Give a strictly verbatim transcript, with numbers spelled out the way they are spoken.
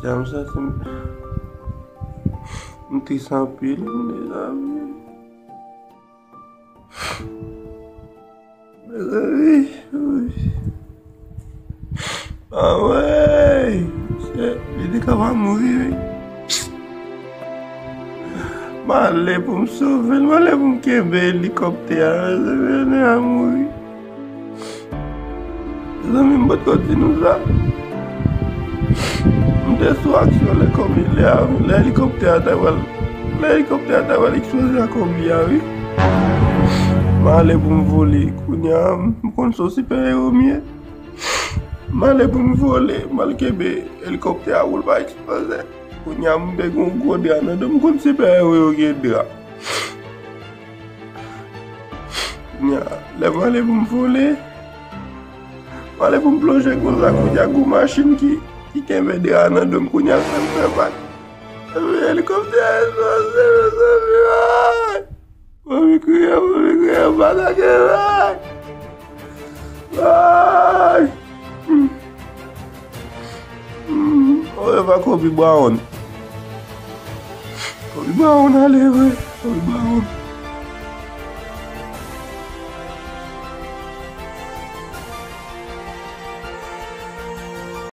Dja m santi m, m tris anpil, mezanmi. Mezanmi, wi. Anmwey, se, li te ka pa mouri, wi. M ale pou m sove l, m ale pou m kenbe elikoptè a, mezanmi, nèg la mouri. Zanmi m, m potko di nou sa. M te sou aksyon lè kòm lè a, lè elikoptè a ta pral, lè elikoptè a ta pral eksploze a kòm li a, wi. M ale pou m vole. Kounye a, m konn se yon sipè ewo m ye. M ale pou m vole, m al kenbe elikoptè a pou l pa eksploze. Kounye a, m te gen yon gwo dra nan do m, m konn sipè ewo yo gen dra. Kounye a, lè m ale pou m vole, m ale pou m plonje konsa, kounye a, gwo machin ki, ki kenbe dra a nan do m, kounye a, fè m fè vag. Epi elikoptè a eksploze, mezanmi, ay! Mami kriye, mami kriye, m pa ta gen vag. Ay! Hmm. Hmm. Oreva Kobe Bryant. Kobe Bryant ale vre. Kobe Bryant.